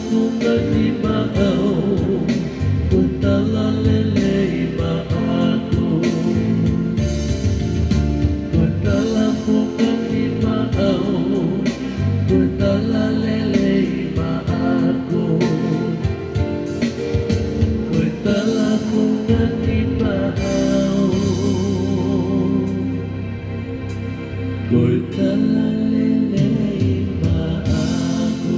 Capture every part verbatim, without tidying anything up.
Fofonga ni maʻau, ko e tala lelei maʻaku. Ko e tala fofonga ni maʻau, ko e tala lelei maʻaku. Ko e tala fofonga ni maʻau, ko e tala lelei maʻaku.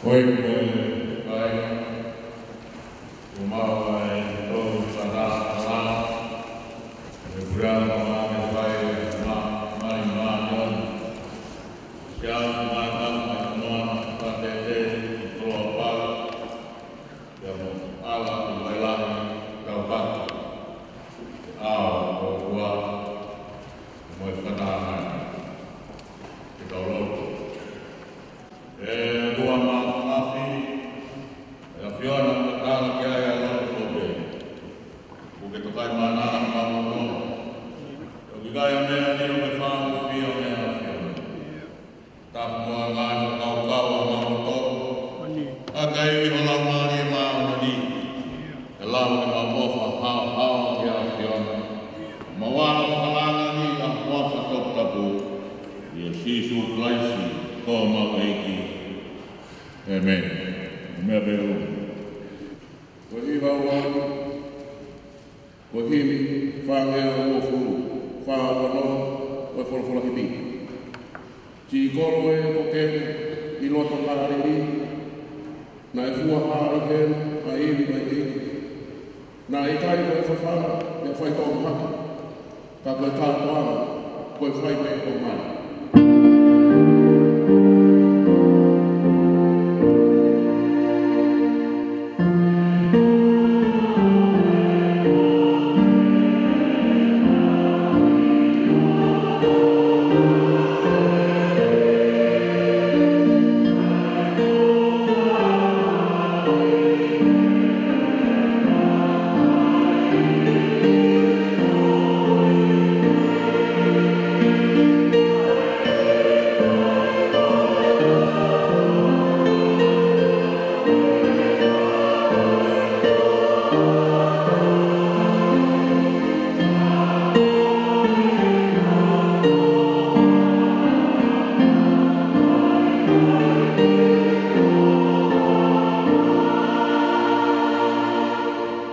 Ko e, ko e kāinga, ʻoku maʻu ʻa e tolu fana ʻa e puleʻanga, ʻoku fai ʻa e māʻoniʻoni. Siaʻu, māʻoniʻoni, māʻoniʻoni, fakatētē, koloa pau, pea mo ala ʻi he lahi tau patu. ʻAo ʻOtua, mo e fakataha mai. Ke tau lotu. ʻE ʻOtua Māfimafi, ʻe ʻAfiona, ʻoku tala ki ai ʻa e lotu kotoa pē. ʻOku ke tokaimaʻananga maʻamoutolu. ʻOku ʻikai ha meʻa ʻe lilo ke fakafiefia ʻa e ʻAfiona. Tapu mo e ngaahi fakakaukau ʻa maʻamoutolu. ʻA ia ʻoku ʻi ho Laumālie Māʻoniʻoni. ʻE lava ke mau ʻofa haohaoa ki he ʻAfiona. Mau ala fakalangi ʻa e huafa toputapu. ʻIa Sīsū Kalaisi, ko homau ʻEiki. ʻĒmeni. Meʻa pē ʻoku. Ko e hiva ua, ko e himi fāngeau uofulu fā ono ʻo e folofola himi. Siʻi kolo ē, ko ke ʻi loto Kāleli, naʻe fua hā ʻi heni ʻa e ivi ʻa e ʻEiki. Naʻe ʻikai ko e fafanga, pe faitoʻo mahaki, ka ko e kātoanga, ko e fai mei he ʻOtua.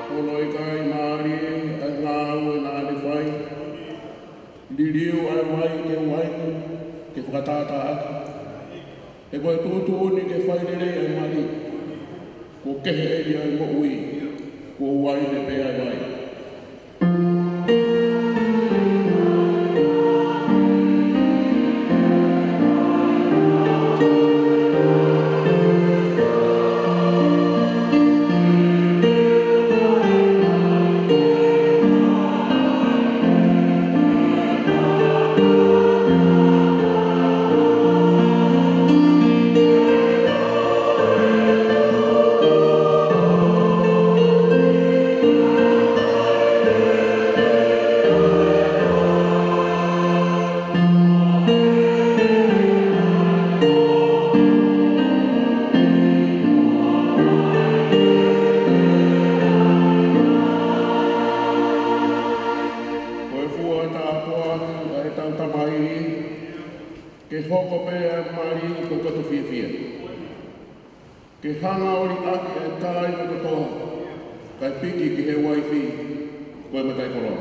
Hono ʻikai mālie ʻa e ngāue naʻa ne fai. Liliu ʻa e vai ki he uaine, ke fakatātā ʻaki. He ko e tuʻutuʻuni ke fai lelei ʻa e mali, kuo kehe ʻeni ʻa e moʻui, kuo uaine pē ʻa e vai. Ko e fua tāpuaki ʻa ʻetau Tamai, ke hoko pē ʻa e mali ko e koto fiefia. Ke hanga ʻo liʻaki ʻa e kāinga kotoa, kae piki ki he uaifi, ko e mataʻikoloa.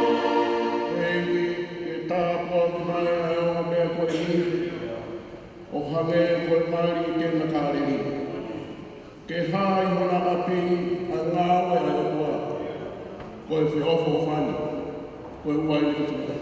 ʻEiki, ke tāpuaki mai ʻa e ongo meʻa ko eni, ʻo hangē ko e mali ke na Kāleli. Ke hā ʻi hona ʻapi ʻa e ngāue ʻa e ʻOtua, ko e feʻofoʻofani, ko e uaine kotoa.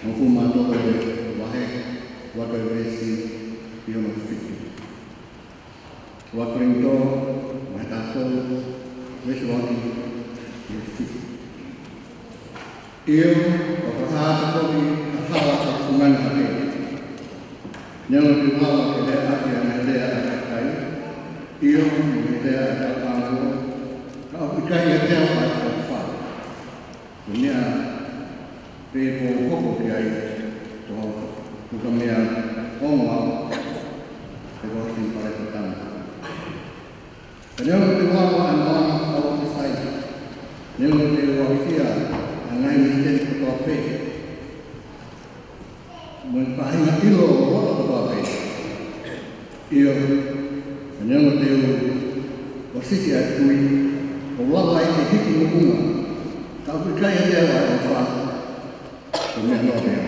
Mou fuʻu mātā ʻi he vahe, ua ki he veesi ʻe ono fitu. Ua Kolinitō, vahe taha tolu, veesi ua ki he fitu. ʻIo, ʻoku ou fakahā atu foki ha hala ʻoku fungani hake. Neongo te u lava ke lea ʻaki ʻa e ngaahi lea ʻa e kakai, ʻio, mo e ngaahi lea ʻa e kau ʻāngelo, ka ʻoku ʻikai ʻiate au ʻa e ʻofa. Ko e meʻa pē kuo u hoko ki ai, ko ha fuka meʻa ongo au, pe ko ha temipale tatau. Ka neongo te u ʻave ʻa e maama ʻo e sai, neongo te u aʻusia ʻa e ngaahi mīsiteli kotoa pē, mo e faʻahinga ʻilo ʻo e loto kotoa pē. ʻIo, ka neongo te u ʻosiki ʻa e tui, ʻo lava ai ke hiki moʻunga, ka ʻoku ʻikai ʻiate au ʻa e ʻofa, ko e meʻa noa pē ia.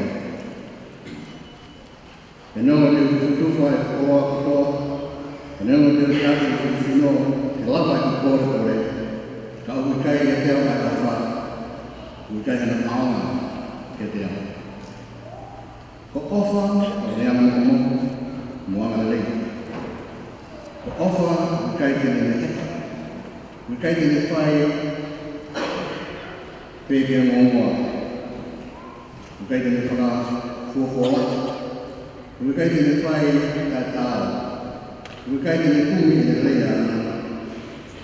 Ka neongo te u tufa ʻa e koloa kotoa, ka neongo te u ʻasi ʻi he sino, ke lava ʻeku kolekole, ka ʻoku ʻikai ʻiate au ʻa e ʻofa, ʻoku ʻikai hano ʻaonga kiate au. Ko e ʻofa, ko e meʻa moʻomoʻo mo angalelei. Ko e ʻofa, ʻoku ʻikai te ne meʻa, ʻoku ʻikai te ne fai pē ke ongoongoa. ʻOku ʻikai te ne fakafuofuolahi. ʻOku ʻikai te ne fai taʻetaau. ʻOku ʻikai te ne kumi ʻene lelei ʻaʻana.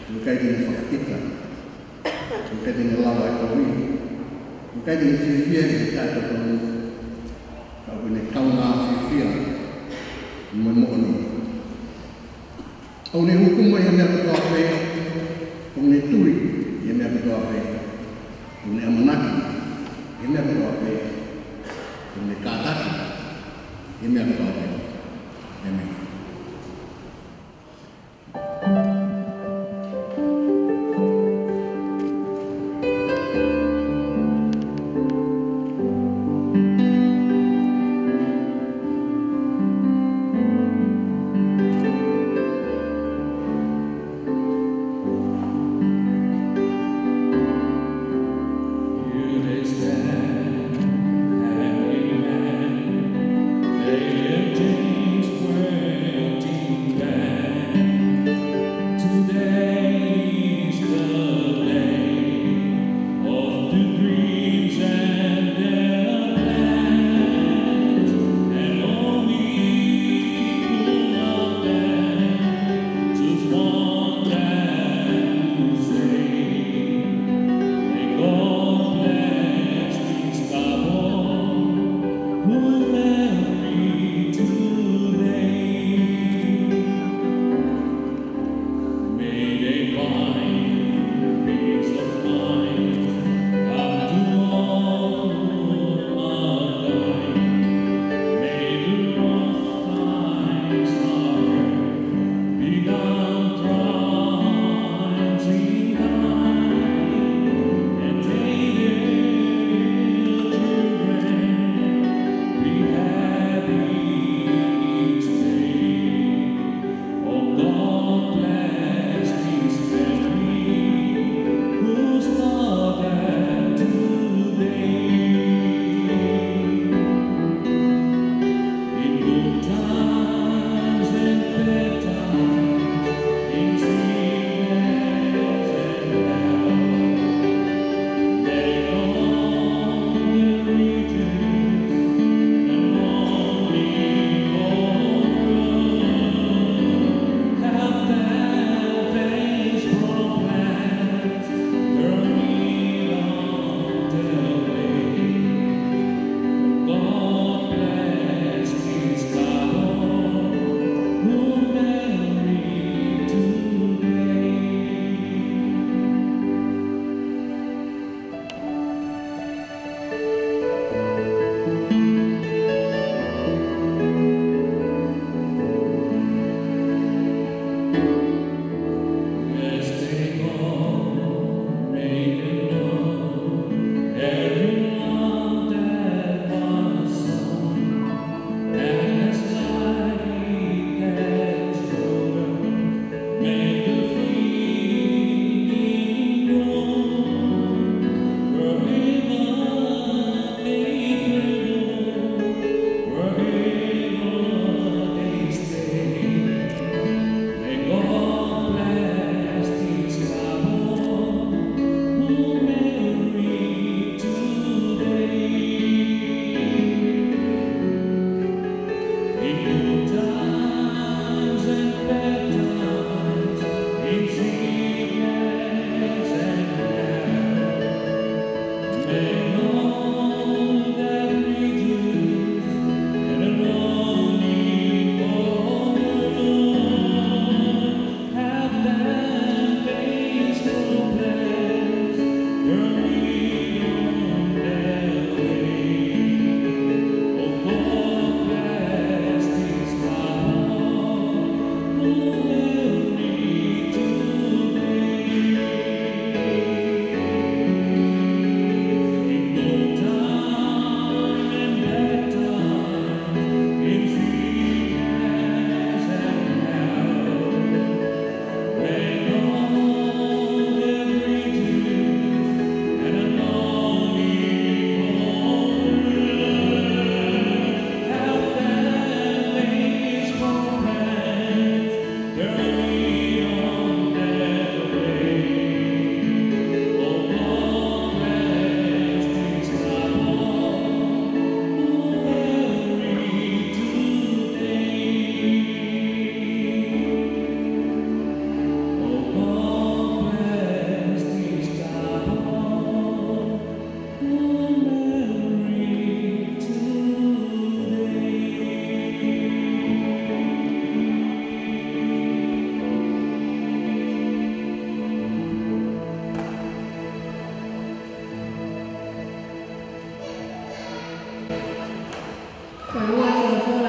ʻOku ʻikai te ne fakaʻita. ʻOku ʻikai te ne lava ʻa e kovi. ʻOku ʻikai te ne fiefia ʻi he taʻetotonu. Ka ʻoku ne kaungā fiefia mo e moʻoni. ʻOku ne hukumu ʻi he meʻa kotoa pē, ʻoku ne tui ʻi he meʻa kotoa pē, ʻoku ne ʻamanaki ʻi he meʻa kotoa pē, ʻoku ne kātaki ʻi he meʻa kotoa pē. ʻĒmeni.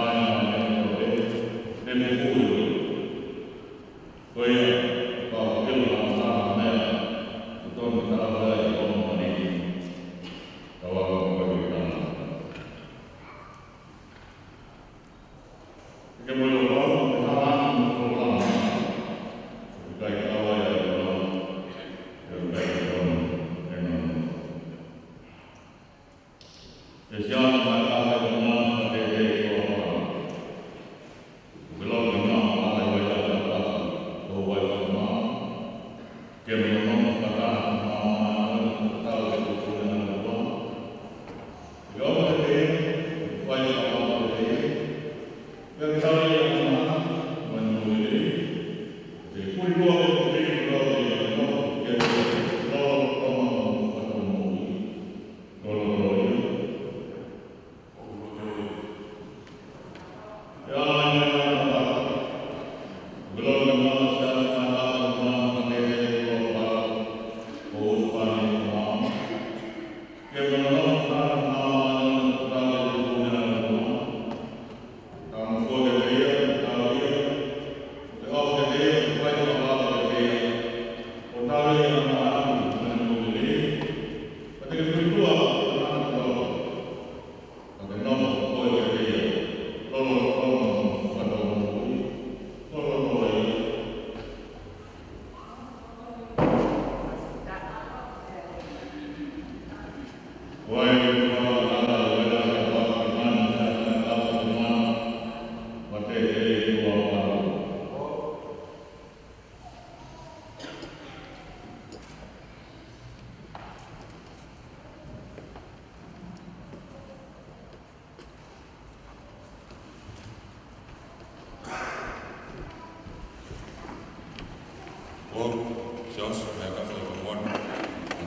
ʻai mai e kope, te me kui. Ko ia, pau ke la ma meʻa, ʻoku tonu ke tau ʻai ʻo mani, tau ʻai ko e tana. Ke mo ʻilo pau, ke hanga ʻi mo ko la, ke kai tau ʻai ʻo la, ke kai tonu, e nonu. E siana mai ka kai ʻo la, ka te te ko la. Ke lau ke ma, ʻa e wai ʻa ka ka, ko wai ka ma. Ke mo nonu ka ka, ma ma,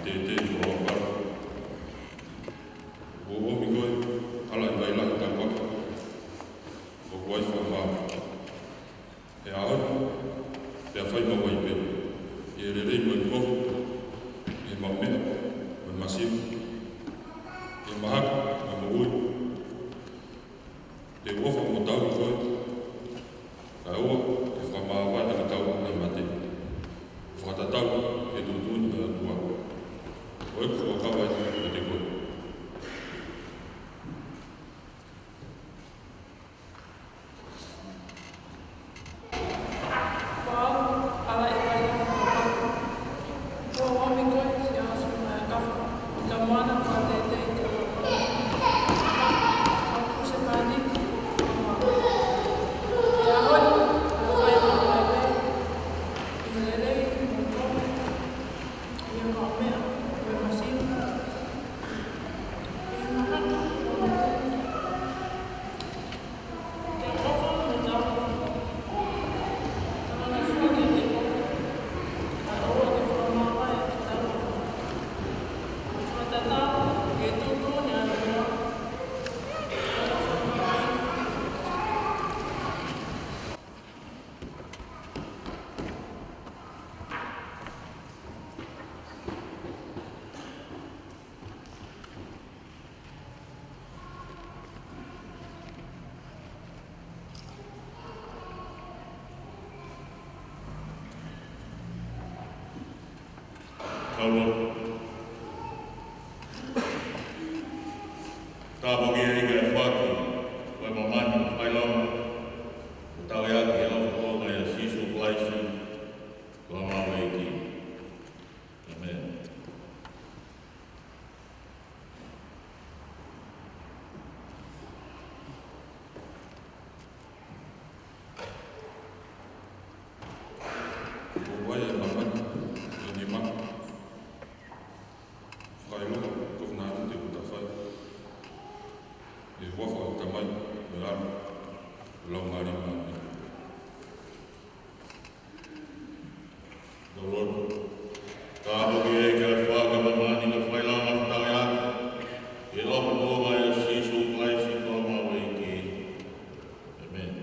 Teitei ʻo Palo. ʻOku ʻomi koe, ʻa e ʻi ai e tauʻaki ʻoku ʻi ai e fakamaau. He ʻaho ni, pea fai maʻu ai pē ʻa e lelei mo e kovi, ʻa e maʻu meʻa mo e masiva, ʻa e mahaki mo e moʻui. Te u ʻofa mo tauhi koe, kae ʻoua ke fakamāvae ʻa kitaua ʻe he mate. Fakatatau ki he tuʻutuʻuni ʻa e ʻOtua, ʻo ʻeku fuakava ʻiate koe. Ko au, ʻa e ʻi ai e tauʻaki ʻoku ʻomi koe, siʻa ʻosi mai ʻa e kafa, ʻi ka moana fakateitei ke ua. Ka kusi pāniki, ka moana. He ʻaho ni, pea fai maʻu ai pē ʻa e lelei mo e kovi, ʻa e maʻu meʻa mo e masiva, ʻa e mahaki mo e moʻui. Tau lotu. Tāpuakiʻi ʻEiki ʻa e foaki ʻo e māmani ʻo e faʻahinga, ʻo tauhi ʻaki ʻa e ʻofa ʻo e ʻEiki ko Sīsū Kalaisi, ko homau ʻEiki. ʻĒmeni. ʻOku ʻi ai e māmani ʻo e nima. Fakaʻiloa, ko e nāunau te u tafai. ʻI he huafa ʻo e Tamai, mo e ʻAlo, mo e Laumālie Māʻoniʻoni. Tau lotu. Tāpuakiʻi ʻEiki ʻa e foaki ʻo e māmani ʻo e faʻahinga, ʻo tauhi ʻaki ʻa e ʻofa ʻo e ʻEiki ko Sīsū Kalaisi, ko homau ʻEiki. ʻĒmeni.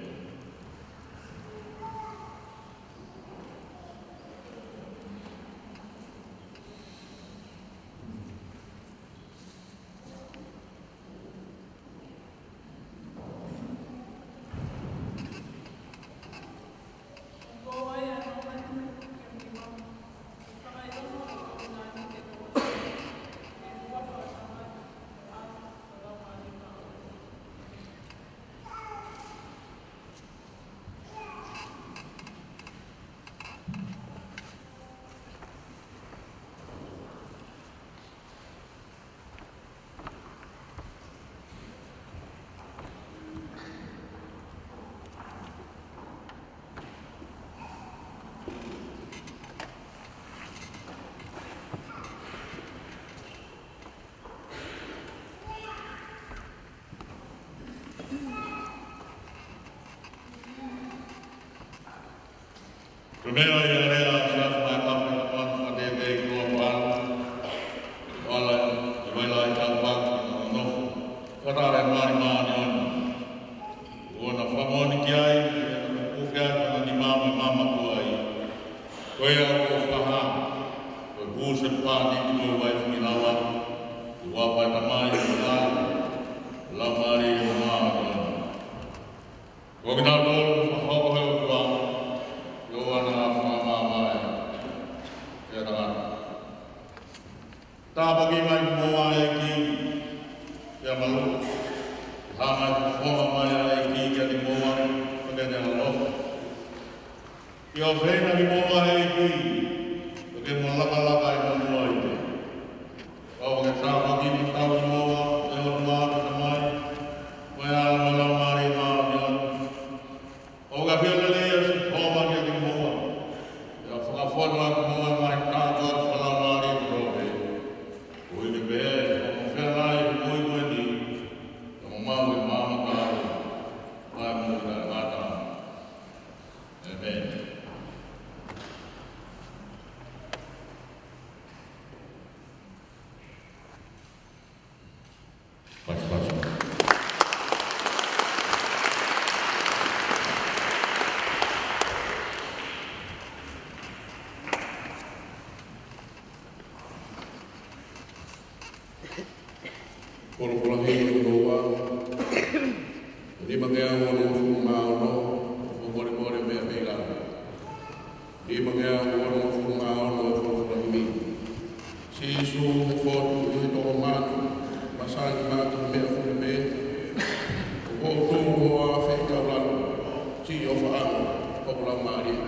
Ko e meʻa ia ʻa e lea ʻa e siasi mai kape ka panu fakateitei ko Palo. ʻOku ʻi ai e tauʻaki ʻo e nofo. Fakatale Māʻoniʻoni. ʻOua naʻa fakamoʻoni ki ai, ʻe naʻa puke ai ʻa e nima mo e maama ko ia. Ko ia ʻoku fakahā, ko e hū ʻo e pāniki mo e uaifi ki lalo, ʻi he huafa ʻo e Tamai, mo e ʻAlo, mo e Laumālie Māʻoniʻoni. Ko kinautolu ʻoku fakahoko ʻe he ʻOtua, ʻoua naʻa fakamāvae ʻe ha tangata. Tāpuakiʻi mai kimoua ʻEiki, pea malu. Hanga ʻe he fofonga mai ʻa e ʻEiki kiate kimoua, pea ke ne ʻaloʻofa. Ke ʻofeina kimoua ʻEiki, pea ke mo lakalaka ʻi homou ʻapi. ʻOfa ke tāpuakiʻi mo tauhi kimoua ʻe he ʻOtua ko e Tamai, mo e ʻAlo mo e Laumālie Māʻoniʻoni. ʻOfa ke ʻafio lelei ʻa Sihova kiate kimoua, pea fakafonu ʻa kimoua ʻi he ngaahi tāpuaki fakalaumālie kotoa pē. Koeʻuhi ke pehē ʻoku mou feangai ʻi he moʻui ko eni, pea mo maʻu ʻi he maama taau, ʻo e moʻui taʻengata. ʻĒmeni. Folofola himi hono ua, nimangeau onongofulu mā ono, fakamolemole meʻa pē ʻi lalo. Nimangeau onongofulu mā ono, folofola himi. Sīsū, mo fotu ʻi tō manu, masani matu meʻa fuli pē, ʻoku ou tō mo a fei kau lalo, siʻi ʻofaʻanga, ʻoku lau mālie.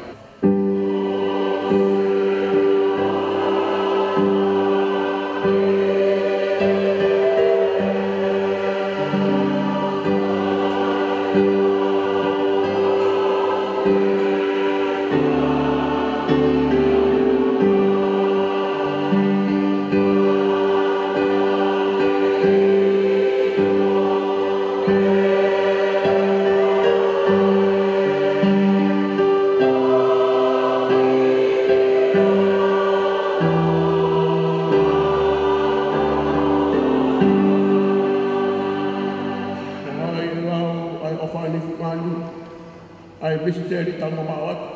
Ko hai ʻe lau ʻa e ʻofa ni fungani, ʻa e misiteli taumamaʻo atu?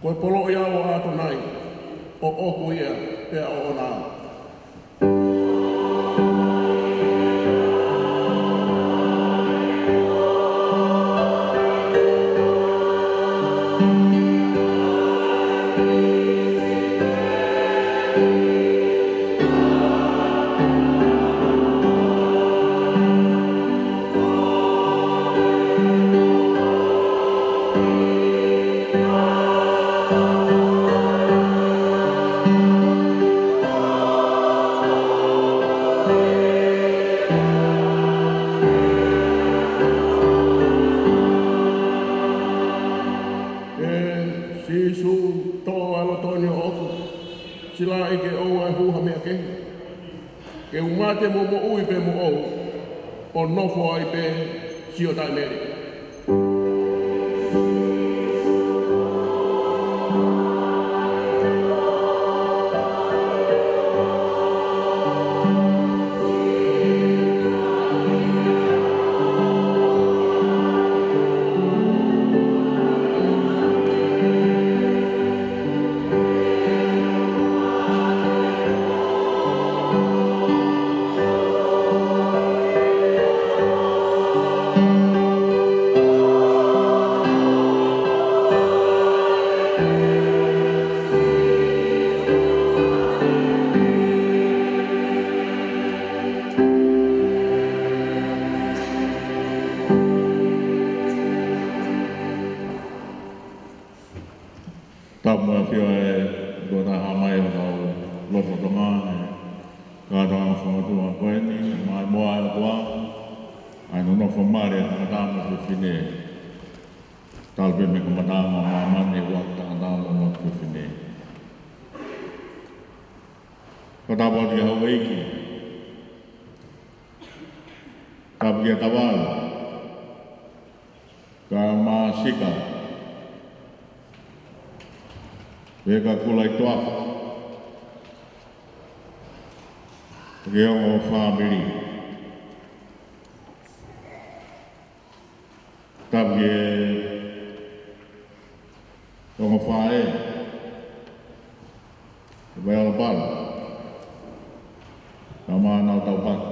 Ko e poloʻi au ʻa ʻAtonai, ʻoku ia pea ʻoʻona. ʻE Sīsū, tō ʻa e loto ni ʻoʻoku, silaʻi ke ʻoua ʻe hū ha meʻa kehe. Ke u mate mo moʻui pē moʻou, ʻo nofo ai pē siʻo taʻemele. Tapu mo e ʻafio ʻa e ʻOtua Taʻehāmai ʻi hotau loto Tonga, ʻi he kātoanga fakaʻotua ko eni, ʻomai muʻa ʻe ʻOtua ʻa e nonofo mali ʻa e tangata mo e fefine. Talu pē mei he kamataʻanga ʻo māmani ʻa e ʻū tangata mo e fefine. Fakatapu atu ki he houʻeiki. Tapu kia Tavale, kia Māsika, pea kia Kulaitoafa, ki he ongo fāmili. Tapu ki he ongo faʻē, ʻa Vaealapala, kae ʻumaʻā ʻenau taupotu,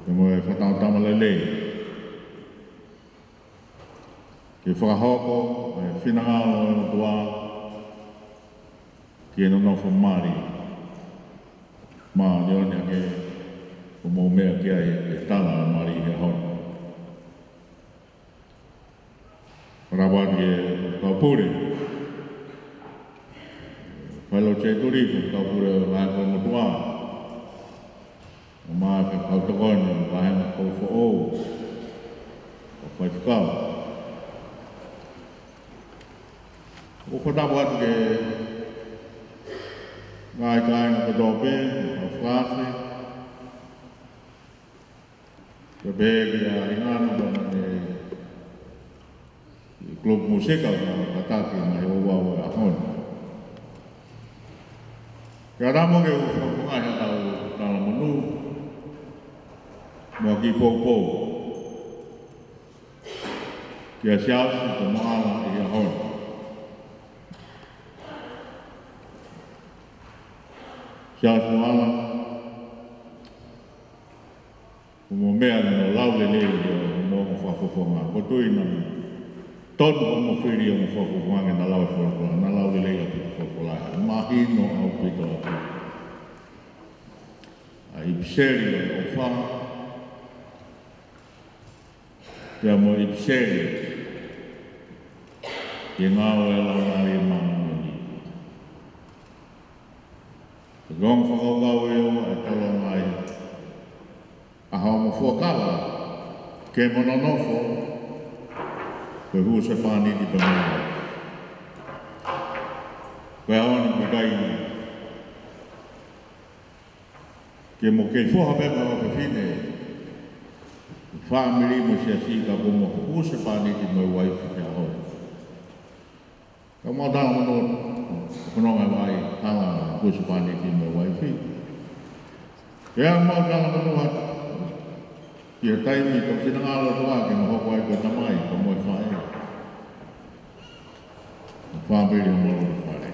pea mo e fānau tama lelei, ke fakahoko e finangalo ʻo e ʻOtua ki he nonofo mali māʻoniʻoni ʻa ē ʻoku mou meʻa ki ai ʻi he tala ʻo e mali he ʻaho ni. Fakatapu atu ki he kau pule, Failautusi Tulifu, kau pule ʻo e Vahe Kolomotuʻa, ʻumaʻā e kau tokoni ʻo e Vahenga Kolo Foʻou, ʻo e Faifekau. ʻOku fakatapu atu ki he ngaahi kāinga kotoa pē, kau fakaafe, pea pehē kia Hingano pea mo e kulupu musika ʻoku nau kātaki mai he ouau ʻo e ʻaho ni. Kae ʻatā mo ke u fakafofongaʻi haʻatau talamonū mo e kiʻi poupou kia Siaosi Tomoʻala ʻi he ʻaho ni. Siaosi Moala, ʻoku mo meʻa ʻi hono lau lelei ʻo hoʻomo fakafofonga. ʻOku ou tui naʻe tonu hoʻomo fili hoʻomo fakafofonga ke na lau e folofola, na lau lelei ʻaupito e folofola. Mahino ʻaupito ʻaupito ʻa e ʻipiseli ʻo e ʻofa, pea mo e ʻipiseli ki he ngāue ʻa e Laumālie Māʻoniʻoni. Ko e ongo fakakaukau ʻe ua ʻe tolonga ai ʻa hoʻomo fuakava ke mo nonofo ko e husepāniti pea mo e. Ko e ʻaho ni ʻoku ʻikai ke mo kei foha pē mo e ʻofefine, fāmili mo e siasi, ka ko hoʻomo husepāniti mo e uaifi he ʻaho ni. Ka mau talamonū, ko e fononga ʻa e hala husepāniti mo e uaifi. Pea mau talamonū atu ki he taimi ʻoku finangalo ʻOtua ke mo hoko ai ko e tamai pea mo e faʻē, fāmili mo e fale.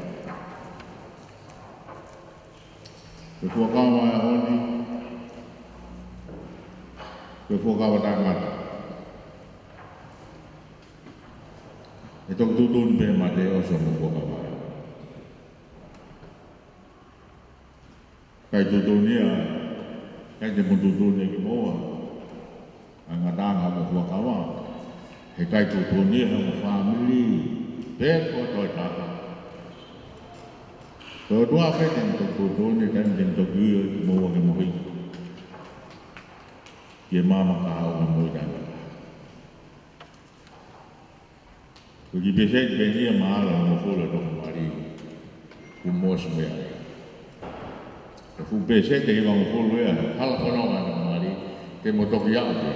Ko e fuakava ʻo e ʻaho ni, ko e fuakava taʻengata. ʻE toki tuʻutuʻuni pē mate ʻosi hoʻomo fuakava. ʻIkai tuʻutuʻuni ia, ʻikai te mo tuʻutuʻuni kimoua ʻa e ngataʻanga hoʻomo fuakava. He ʻikai tuʻutuʻuni ia hoʻomo fāmili pe ko e toe taha. Ko e ʻOtua pē te ne toki tuʻutuʻuni, taimi te ne toki ui kimoua ke mo hiki ki he maama kahaʻu ʻo e moʻui taʻengata. Ko e kiʻi pēseti pē eni ia maʻala ʻe hongofulu ʻa e toko mali kuo mo ʻosi meʻa ai. Ko e fuʻu pēseti ʻe hivangofulu ia, hala fononga ʻa e toko mali, te mo toki aʻu pē.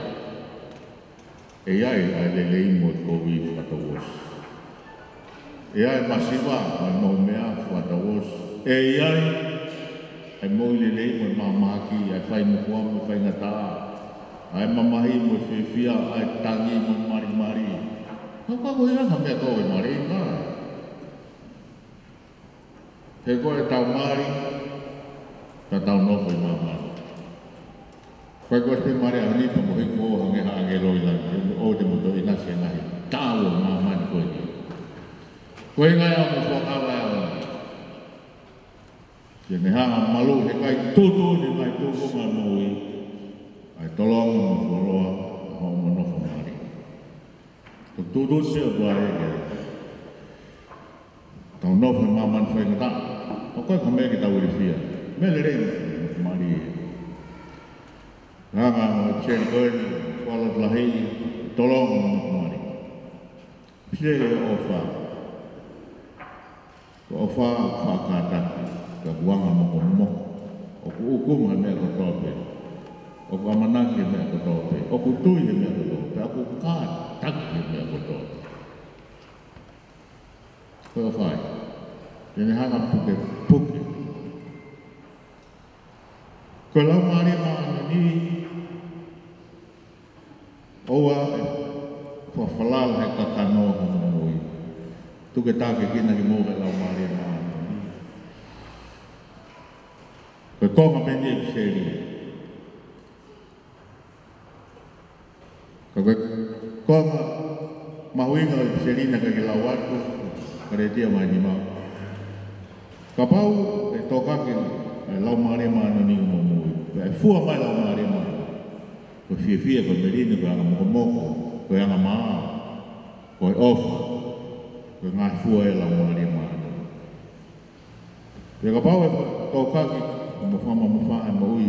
ʻE ʻi ai ʻa e lelei mo e kovi fakatouʻosi. ʻE ʻi ai e masiva mo e maʻu meʻa fakatouʻosi. ʻE ʻi ai ʻa e moʻui lelei mo e māmāki, ʻa e fai mo e kua mo e faingataʻa, ʻa e mamahi mo e fiefia, ʻa e tangi mo e malimali. Ka ʻoku ʻikai ko e anga meʻa ko e mali ka. He ko ʻetau mali, ka tau nofo ʻi māmani. Ko e ko e pē mali ʻa e ʻaho ni pea mo hiki ʻo hangē ha ʻāngelo ʻi langi, ʻo te mo toe ʻinasi he ngaahi tau ʻo māmani ko eni. Ko e ngaahi ʻaho mo fuakava ʻa e ʻaho ni. Ke ne hanga ʻo malu he ʻikai tuʻutuʻuni mai tuʻunga moʻui ʻa e tolonga mo e fuoloa ʻa hoʻomo nofo mali. Ko e tuʻutuʻuni ʻa e ʻOtua ia ke tau nofo he māmani faingataʻa. ʻOku ʻikai ko e meʻa ke tau ilifia. Meʻa lelei mo e mali. Hanga ʻo e ʻipiseli ko eni, fuoloa lahi, tolonga mo e mali. ʻIpiseli ʻo e ʻofa. Ko e ʻofa ʻoku faʻa kātaki, ka ʻoku anga mokomoko. ʻOku ʻukumu he meʻa kotoa pē. ʻOku ʻamanaki he meʻa kotoa pē. ʻOku tui he meʻa kotoa pē. ʻOku kātaki he meʻa kotoa pē. Ko e ʻofa ia. Te ne hanga ʻo pukepuke. Ko e Laumālie Māʻoniʻoni, ʻoua ʻe falala he kakano ʻo hoʻomo moʻui. Tuku ke tākiekina kimoua ʻe he Laumālie Māʻoniʻoni. Ko e konga pē eni ʻo e ʻipiseli. Ka ko e konga mahuʻinga ʻo e ʻipiseli naʻe ʻikai ke lau atu, Kalētia vahe nima. Kapau ʻe tokanga ʻa e Laumālie Māʻoniʻoni ʻi hoʻomo moʻui, pea ʻe fua mai e Laumālie Māʻoniʻoni. Ko e fiefia, ko e melino, ko e anga mokomoko, ko e anga maau, ko e ʻofa, ko e ngaahi fua ʻa e Laumālie Māʻoniʻoni. Pea kapau ʻe tokanga mo fama mo fa e moʻui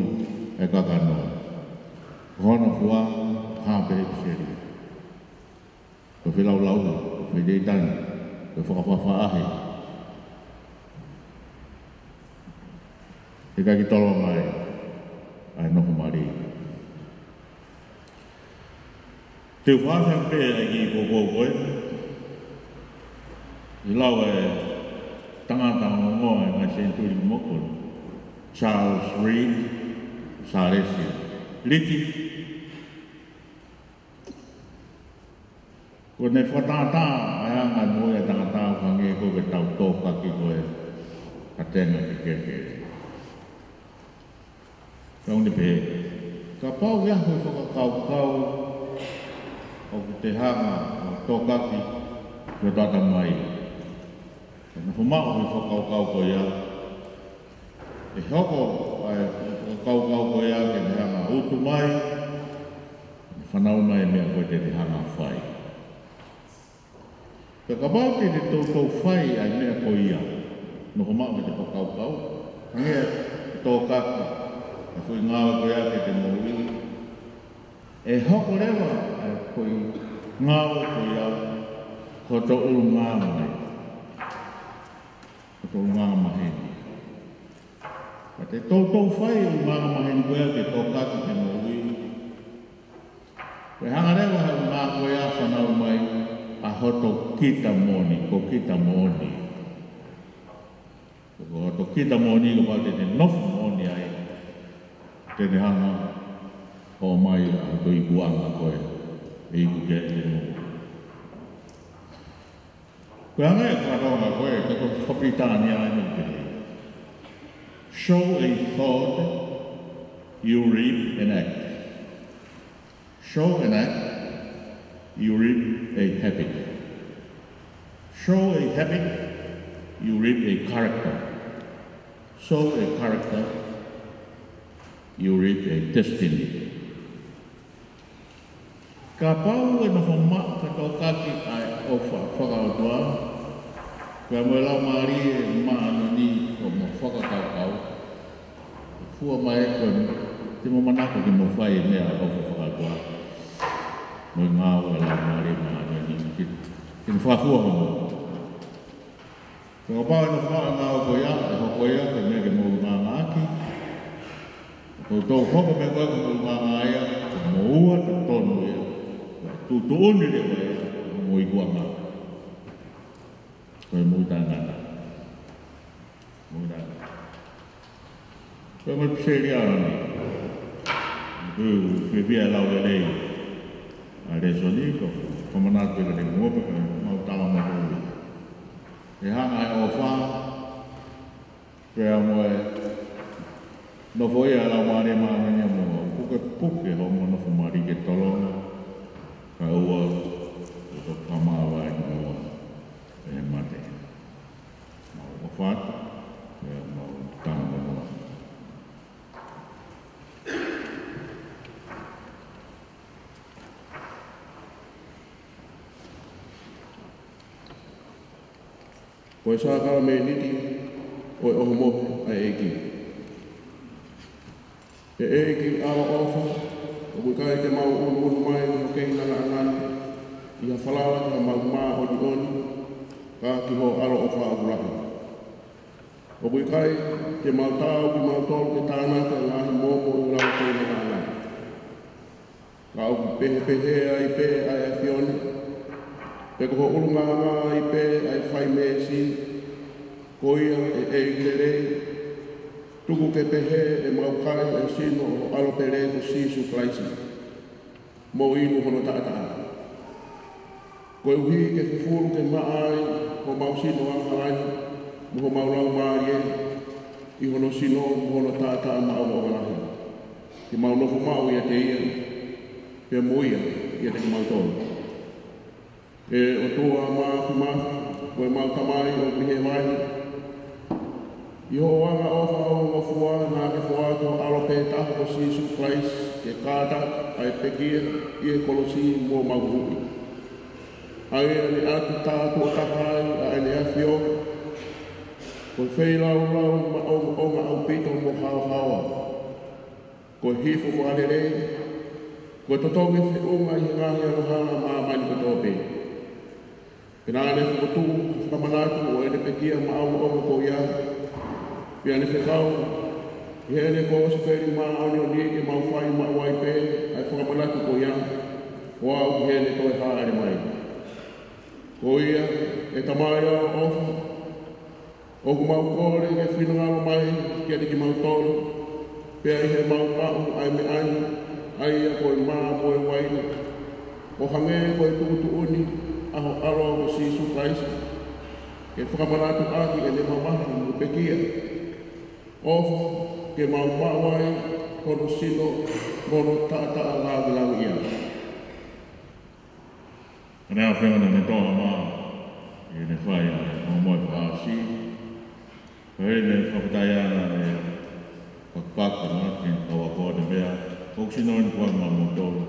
ʻa e kakano, ko hono fua, hā pē ʻipiseli. Ko e feilaulau, ko e feilaulau, ko e fakafaʻafaʻahi. ʻIkai ke tolonga ai ʻa e nofo mali. Te u fakaʻosi pē ʻa e kiʻi poupou ko ē. ʻI he lau ʻa e tangata ongoongo ʻi he ngaahi senituli moʻoni, Charles Reed, Sālesi Liki. Ko ʻene fakatātā ʻa e anga moʻui ʻa e tangata ʻoku hangē ko e tau tōkaki ko e katenga kehekehe. Tau ne pehē, kapau ʻe ʻi ai ha fakakaukau ʻoku te hanga ʻo tokaki ki hoto ʻatamai, ʻe nofo maʻu e fakakaukau ko ia, ʻe hoko ʻa e fakakaukau ko ia ke ne hanga ʻo utu mai, fanauʻi mai e meʻa ko ē te te hanga ʻo fai. Pea kapau te te toutou fai ʻa e meʻa ko ia, nofo maʻu mei he fakakaukau, hangē ʻa e tokaki ʻa e foʻi ngāue ko ia ki heʻete moʻui, ʻe hoko leva ʻa e foʻi ngāue ko ia ko hoto ʻulungaanga mai. Ko hoto ʻulungaanga maheni. Ka te toutou fai e ʻulungaanga maheni ko ia ke tokaki ki he moʻui, ʻe hanga leva ʻe he ʻulungaanga ko ia ʻo fanauʻi mai ʻa hoto kita moʻoni, ko kita moʻoni. Ko hoto kita moʻoni, kapau te te nofo moʻoni ai, te ne hanga ʻo ʻomai ʻa hoto ikuʻanga ko ē, ʻe iku ki ai ʻete moʻui. Ko e anga ʻo e fakalongo ko ē, ko e ko e fakapilitānia ʻeni ʻoku pehē, sow a thought, you reap an act. Sow an act, you reap a habit. Sow a habit, you reap a character. Sow a character, you reap a destiny. Kapau ʻe nofo maʻu ke tokaki ʻa e ʻofa fakaʻotua, pea mo e Laumālie Māʻoniʻoni ʻo mo fakakaukau, fua mai ko ē, te mo manako ke mo fai e meʻa ʻofa fakaʻotua, mo e ngāue ʻa e Laumālie Māʻoniʻoni, ke, ke mo fakafua mo. Pea kapau ʻe nofo maʻu e ngāue ko ia, ʻe hoko ia ko e meʻa ke mo ʻulungaanga ʻaki. Ko e toutou hoko e meʻa ko ē ko e ʻulungaanga ia, ko e moʻua totonu ia. Ko e tuʻutuʻuni leva ia, ko e moʻui ikuʻanga. Ko e moʻui taʻengata. Moʻui taʻengata. Ko e moʻui pīseli ʻaho ni. Ko e fiefia e lau lelei ʻa e lēsoni, ko e fakamanatu pē kiate kimoutolu pea mo e tama mo e ʻOtua. ʻE hanga ʻe he ʻofa, pea mo e nofoʻia ʻa e Laumālie Māʻoniʻoni ʻo mo pukepuke hoʻomou nofo mali ke tolonga, kae ʻoua kuo toki fakamāvae kimoua ʻe he mate. Mau ʻofa atu, pea mau tama mo e ʻOtua. Ko e sākalamēniti ʻo e ʻOhomohe ʻa e ʻEiki. ʻE ʻEiki ʻaloʻofa, ʻoku ʻikai te mau ʻunuʻunu mai ki ho kei ngataʻanga ni ʻi ha falala ki homau māʻoniʻoni, ka ki ho ʻaloʻofa ʻoku lahi. ʻOku ʻikai te mau taau kimautolu ke tānaki ʻa e ngaahi moʻomoʻo ʻi ho kei ngataʻanga ni. Ka ʻoku pehepehē ai pē ʻa e ʻAfiona, pea ko ho ʻulungaanga ai pē ʻa e fai meesi. Ko ia, ʻe ʻEiki lelei, tuku ke pehē ʻemau kai e sino ʻo ho ʻAlo pele ko Sīsū Kalaisi, mo inu hono taʻataʻa. Koeʻuhi ke fufulu ke maʻa ai homau sino angahala ni, mo homau laumālie, ʻi hono sino mo hono taʻataʻa maʻongoʻonga lahi, ke mau nofo maʻu ʻiate ia, pea mo ia ʻiate kimautolu. ʻE ʻOtua Māfimafi, ko ʻemau Tamai ʻoku ʻi he vahe, ʻi hoʻo angaʻofa ongongofua naʻa ke foaki ho ʻAlo pē taha ko Sīsū Kalaisi ke kātaki ʻa e pekia ʻi he kolosi mo homau huhuʻi. ʻA ia naʻa ke tātuʻa taha ai ʻa ʻEne ʻAfio, ko e feilaulau maʻongoʻonga ʻaupito mo haohaoa, ko e hifo fakalelei, ko e totongi feʻunga ʻi he ngaahi angahala ʻa māmani kotoa pē. Pea naʻa ne fokotuʻu e fakamanatu ʻo ʻene pekia maʻongoʻonga ko ia, pea ne fekau ʻi heʻene kosipeli māʻoniʻoni ke mau fai maʻu ai pē ʻa e fakamanatu ko ia, ʻo aʻu ki heʻene toe hāʻele mai. Ko ia, ʻe Tamai ʻaloʻofa, ʻoku mau kole ke finangalo mai kiate kimautolu, pea ʻi heʻemau maʻu ʻa e meʻa ni, ʻa ia ko e mā mo e uaine, ʻo hangē ko e tuʻutuʻuni ʻa ho ʻAlo ko Sīsū Kalaisi, ke fakamanatu ʻaki ʻene mamahi mo pekia, ʻofa ke mau maʻu ai Hono sino, mo hono taʻataʻa laulau ia. Ko ʻene ʻafio ʻene toʻa mā, ʻi heʻene fai ʻa e ongo moʻui fakaʻosi. Ko ʻene fakafetaʻi ʻana ʻene fakapakipaki ʻa e ngaahi kau ako ʻo ne meʻa, ʻoku sino ʻene fai maʻamoutolu,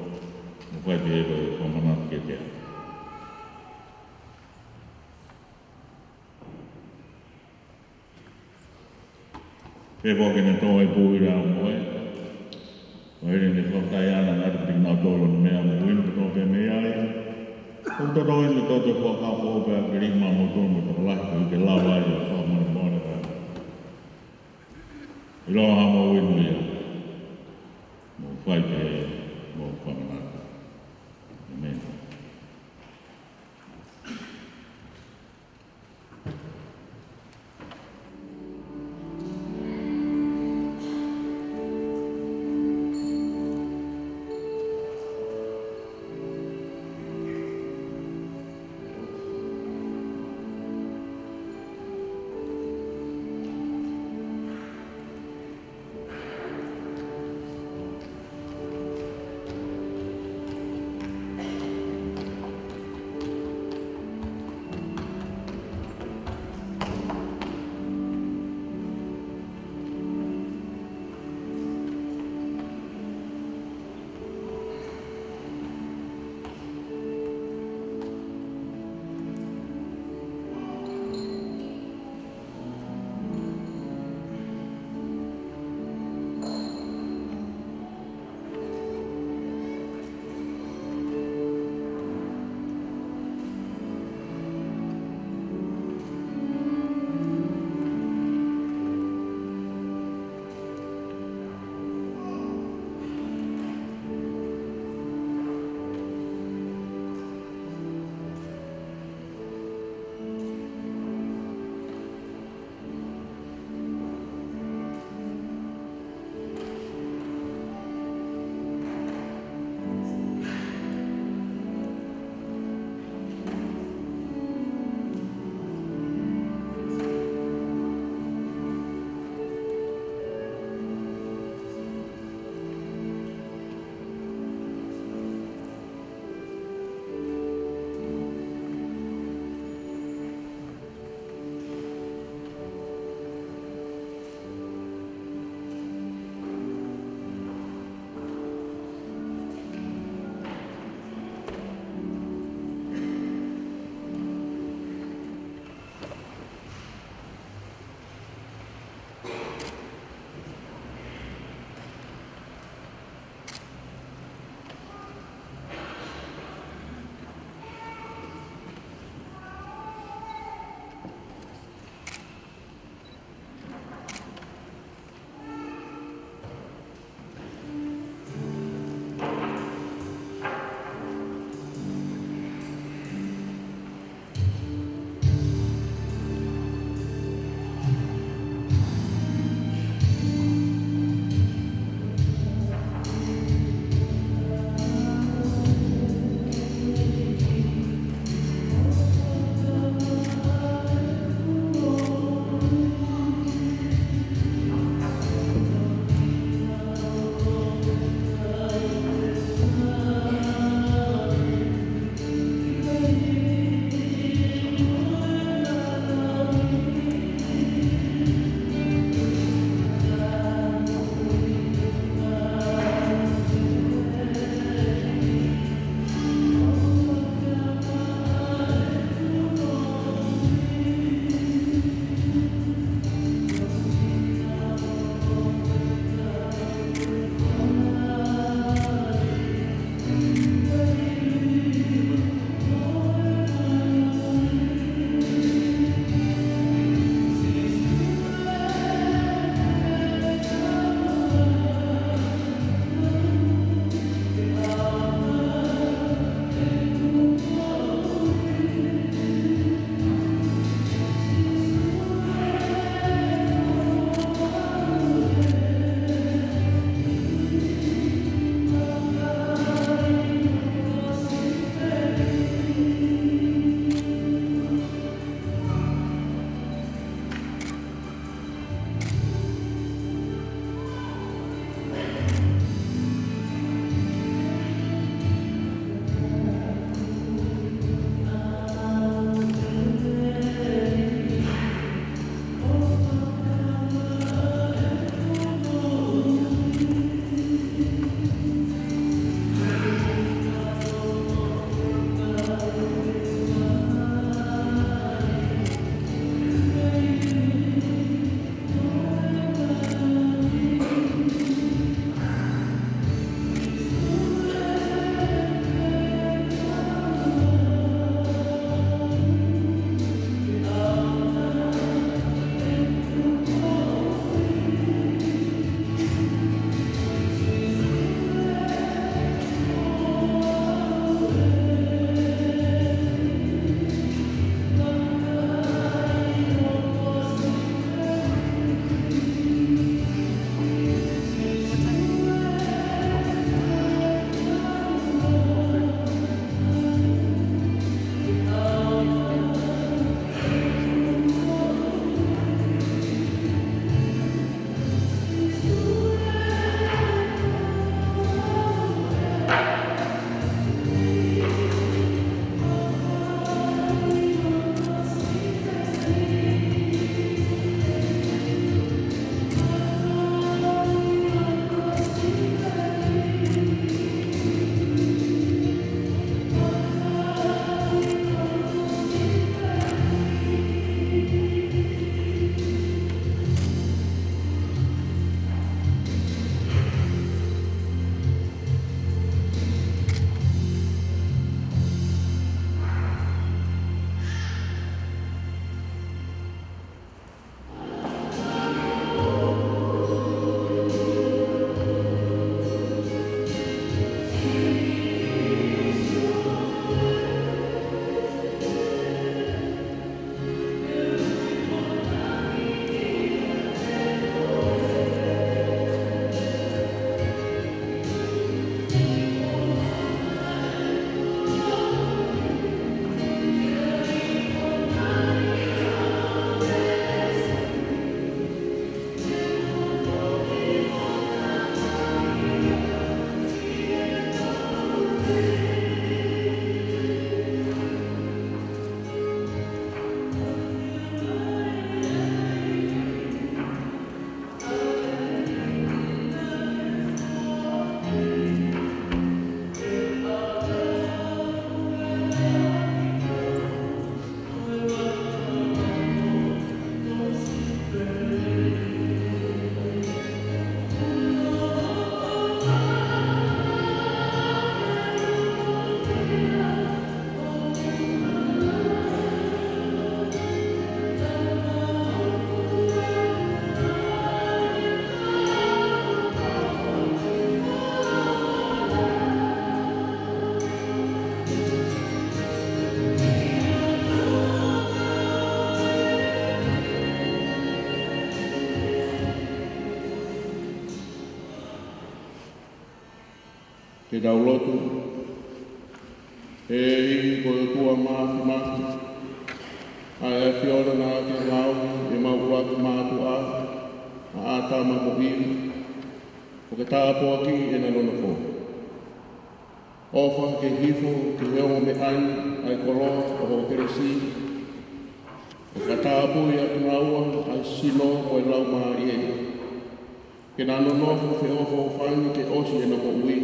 mo fai pē ʻe he fakamanatu kiate ia. Pea ko ʻene toʻa ʻi he pū ʻi he ʻaho ni, ko ʻene fakafetaʻi ʻana naʻe tuku kinautolu ʻo ne meʻa mo inu kotoa pē mei ai. ʻOku totongi ʻene toto ʻo fakafou pea ke lī maʻamoutolu mo tokolahi ke lava ai ʻo fakamolemole pea ʻiloa ha mo inu ia. Mo fai pē mo fakamanatu. ʻEmeni. Ke tau lotu. ʻEiki ko e ʻOtua Māfimafi, ʻa e ʻAfiona naʻa ke ngaohi ʻemau ʻuluaki mātuʻa, ʻa ʻĀtama mo ʻIvi, ʻo ke tāpuakiʻi ʻena nonofo. ʻOfa ke hifo ki he ongo meʻa ni ʻa e koloa ʻo hoʻo kelesi, ʻo ka tāpui ʻa kinaua ʻa e sino mo e laumālie, ke na nonofo feʻofoʻofani ke ʻosi ʻena moʻui,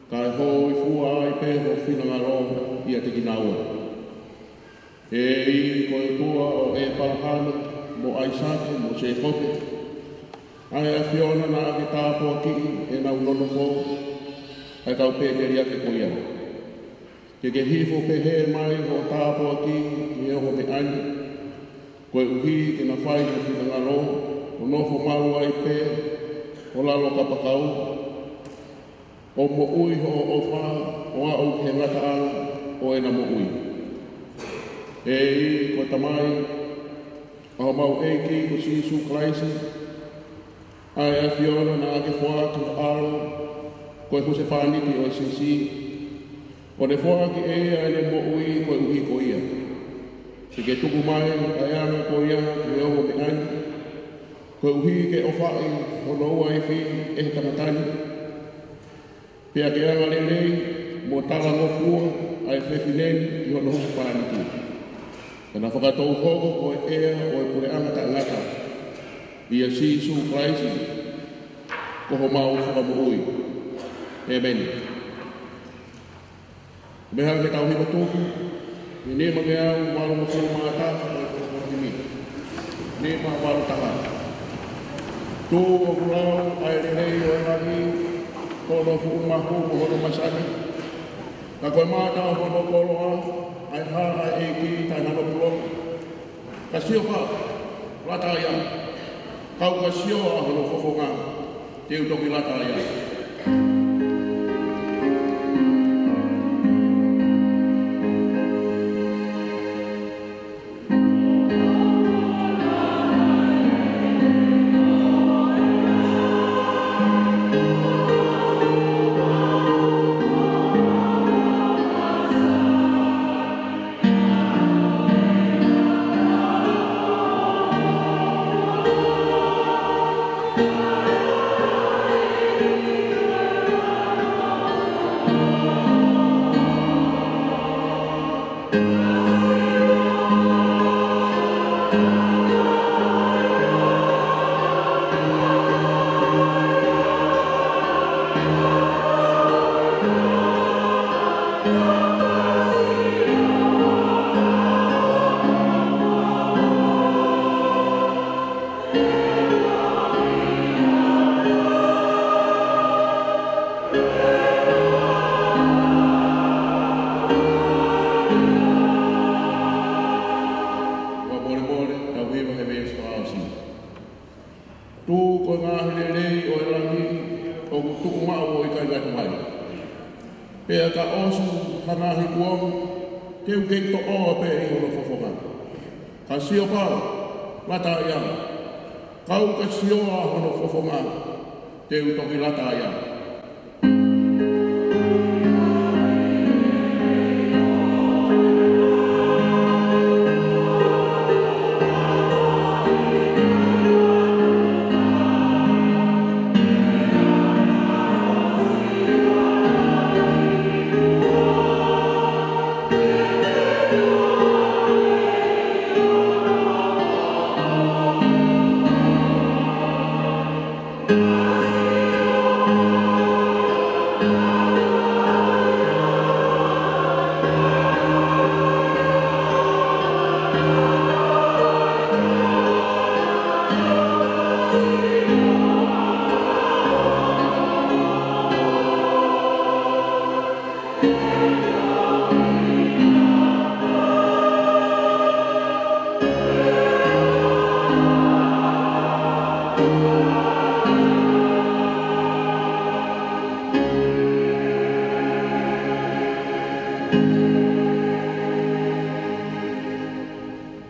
kae hōifua ai pē ho finangalo ʻiate kinaua. ʻEiki ko e ʻOtua ʻo ʻĒpalahame mo ʻAisake mo Sēkope, ʻa e ʻAfiona naʻa ke tāpuakiʻi ʻenau nonofo ʻa e kau pēteliake ko ia, ke ke hifo pehē mai hoʻo tāpuaki ki he ongo meʻa ni, koeʻuhi ke na fai ho finangalo, ʻo nofo malu ai pē ʻo lalo kapakau, ʻo moʻui hoʻo ʻofa, ʻo aʻu ki he ngataʻanga ʻo ʻena moʻui. ʻEiki ko e Tamai ʻa homau ʻEiki ko Sīsū Kalaisi, ʻa e ʻAfiona naʻa ke foaki ho ʻAlo ko e husepāniti ʻo e siasi, ʻo ne foaki ʻe ia ʻene moʻui koeʻuhi ko ia, ke ke tuku mai ʻa e anga ko ia ki he ongo meʻa ni, koeʻuhi ke ʻofaʻi hono uaifi ʻe he tangata ni, pea ke angalelei mo talangofua ʻa e fefine ni ʻi hono husepāniti, ke na fakatou hoko ko e ʻea ʻo e puleʻanga taʻengata, ʻia Sīsū Kalaisi ko homau Fakamoʻui. ʻĒmeni. Meʻa ke tau hifo tuku, ʻi he nima ngeau valungofulu mā taha ʻo e koloa ko eni. Nima valu taha. Tuʻu ʻoku lau ʻa e lelei ʻo e langi, ko hono fuʻu mahu mo hono masani. Ka ko e mata ʻo hono koloa, ʻa e hā ʻa e ʻEiki taʻe-hano-pulonga. Ka sio pau, lata ia. Kau ka sio ʻa hono fofonga, te u toki lata ia. Fakamolemole, tau hiva he veesi fakaʻosi. Tuʻu ko e ngaahi lelei ʻo e langi ʻoku tuʻu maʻu ʻo ʻikai ngata mai. Pea ka ʻosi ha ngaahi kuonga, te u kei toʻoa pē ʻi hono fofonga. Ka sio pau, lata ia. Kau ka sio ʻa hono fofonga, te u toki lata ia.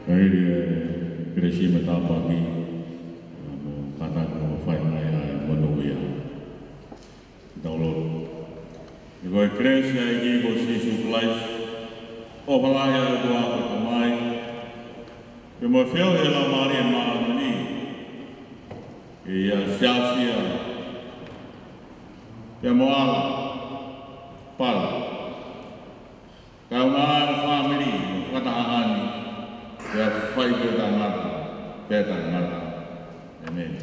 Haleluia, kelesi mo e tāpuaki, mo kātaki mo fai mai ʻa e monūʻia. Tau lotu. Ko e kelesi ʻa e ʻEiki ko Sīsū Kalaisi, ʻofa lahi ʻa e ʻOtua ko e Tamai, pea mo e feohi ʻa e Laumālie Māʻoniʻoni, ke ʻi ai siasi ia, pea mo ala, pala, kae ʻumaʻā e fāmili, fakatahaʻanga ni, pea fai pē taʻengata, pea taʻengata. ʻĒmeni.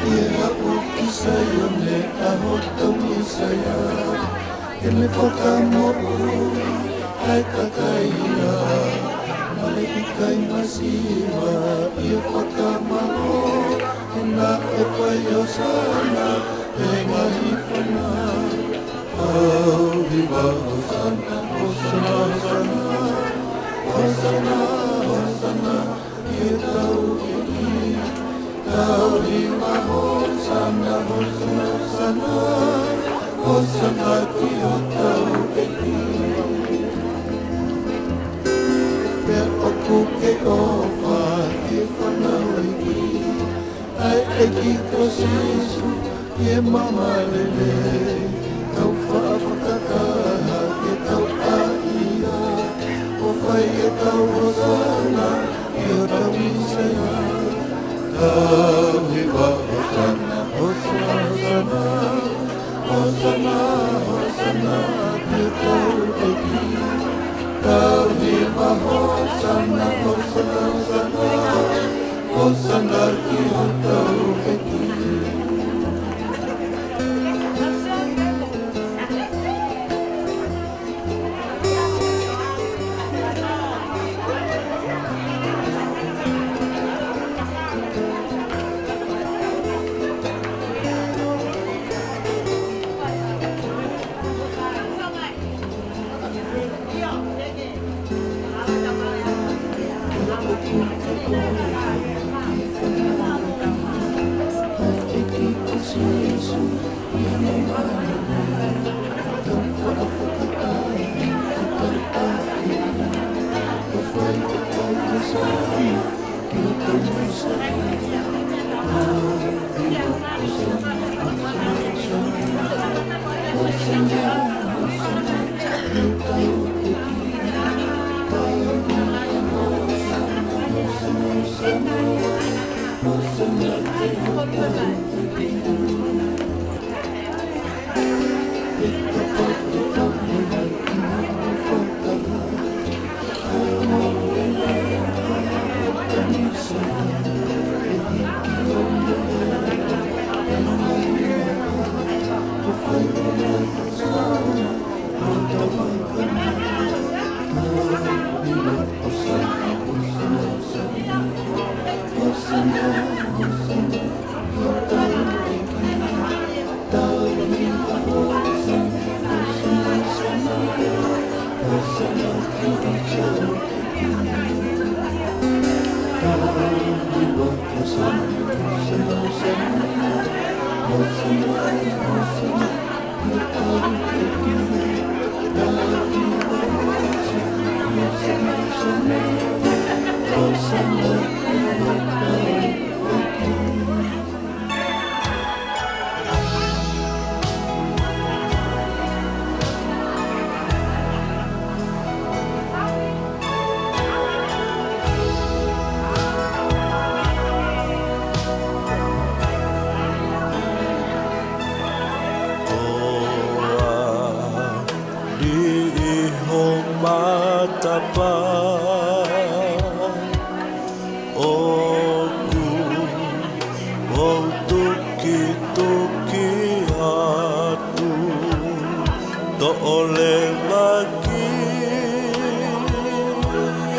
ʻI he haʻu ki Saione, ʻa hotau Mīsaia, ke ne fakamoʻui ʻa e kakai ia. Male ʻikai masiva ʻi he fakamālō, he naʻe fai ʻo Sāna ʻi he ngaahi fana. ʻOua ʻe ʻiloa ʻa Sāna, ʻa Sāna, ʻa Sāna, ʻa Sāna, ʻa Sāna, ʻi he tau ʻEiki. Tauhi ma hosana, hosana, hosana, hosana ki hotau ʻEiki. Pea ʻoku ke ʻofa ki he fānau ʻEiki, ʻa e ʻEiki ko Sīsū, ʻi he maama lelei, tau faʻa fakataha ke tau ʻai ia, ʻo fai ʻetau hosana ki hotau Mīsaia. Tauhi ma hosana, hosana, hosana, hosana, hosana ki hotau ʻEiki. Tauhi ma hosana, hosana, hosana, hosana ki hotau ʻEiki. Koa ni ʻi ho matapā ʻoku ou tukituki atu, toʻo leva ki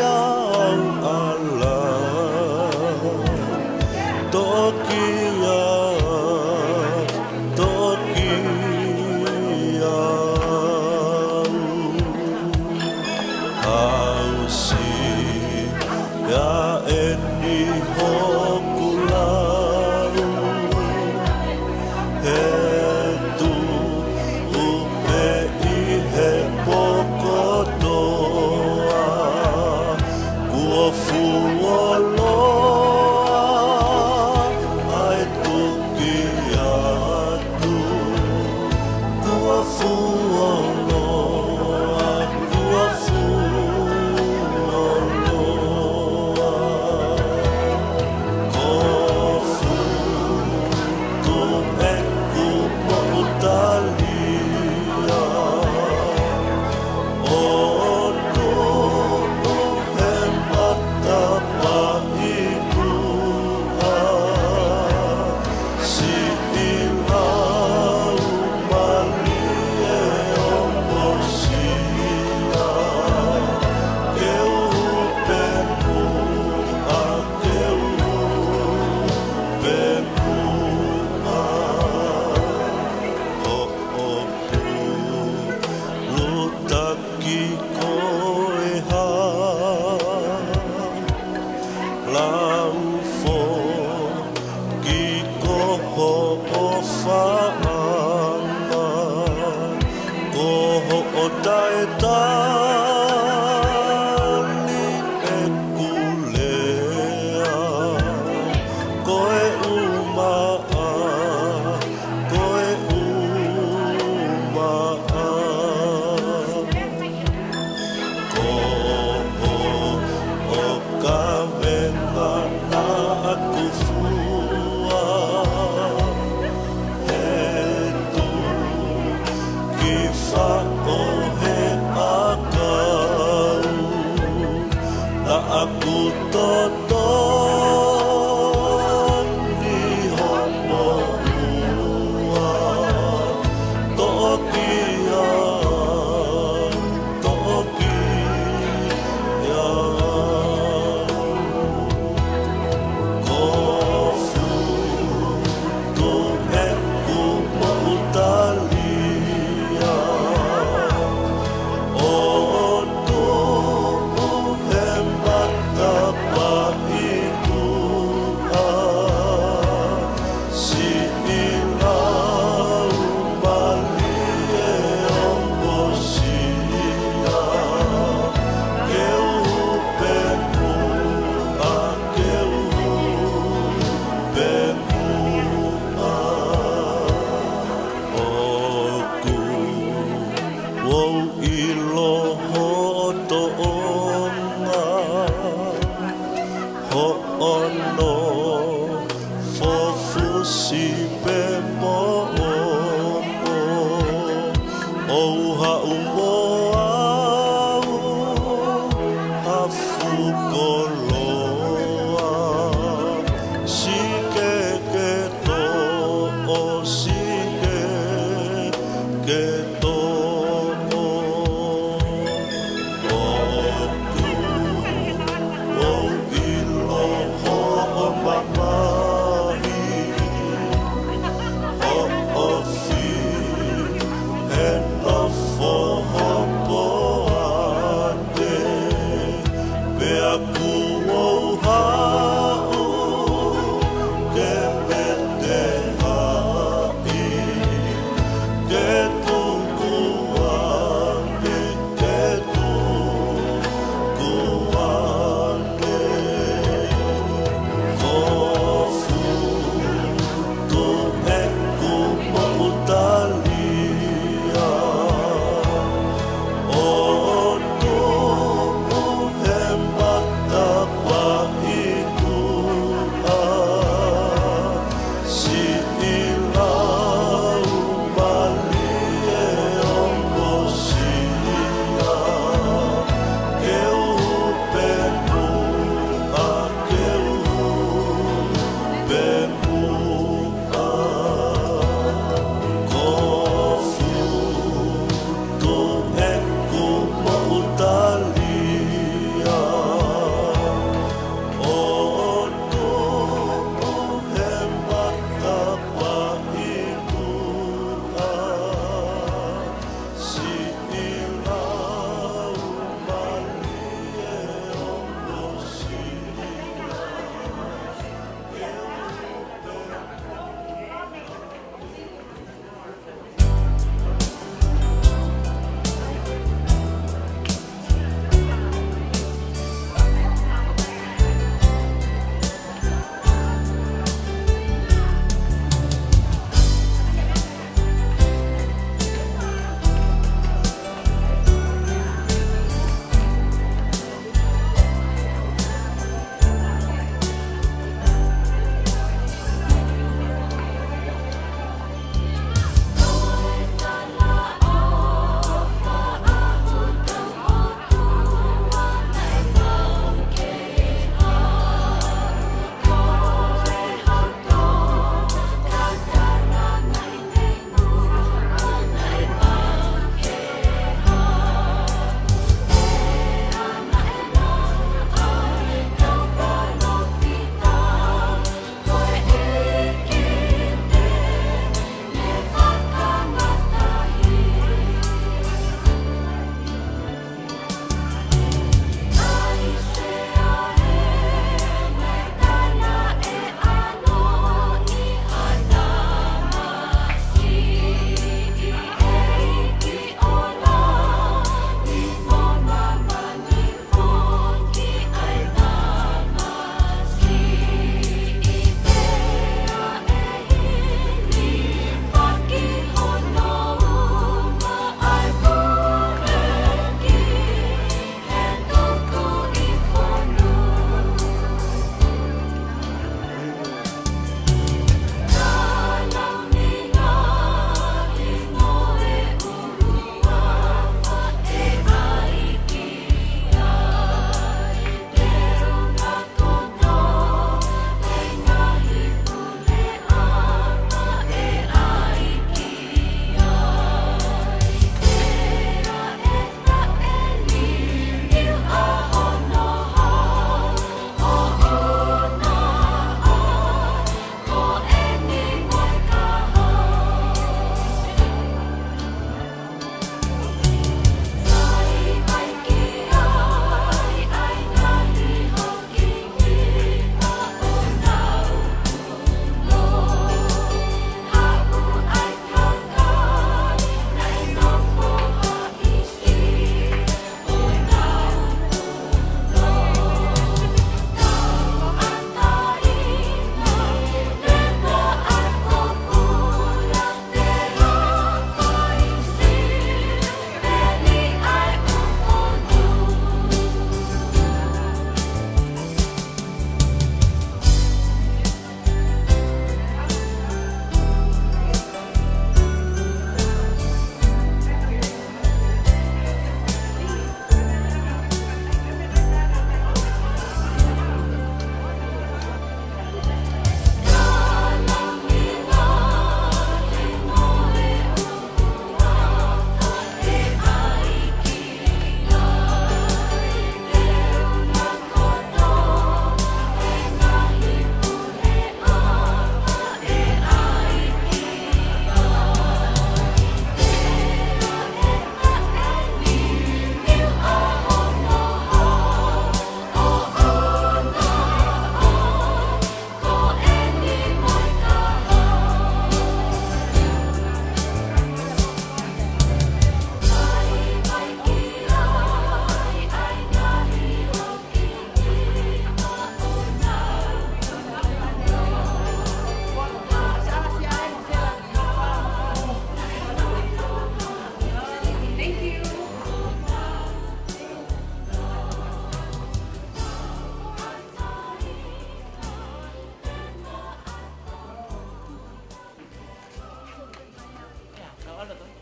au ʻa e hala, toʻo ki au, toʻo ki au. Aʻusia ʻeni hoku lau, he tuʻu pē ʻi he pokotoa, kuo fuoloa ʻa e tuki atu. Kuo fuoloa, kuo fuoloa. ʻo ka venga naʻa ku fua, he tuʻu ki faʻo he ʻakau, naʻa ku totongi hopo ua, toʻo ki ai, toʻo ki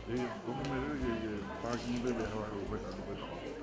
Ē, ko e meʻa lele ke, ke pāki lele he, he, he, he, he.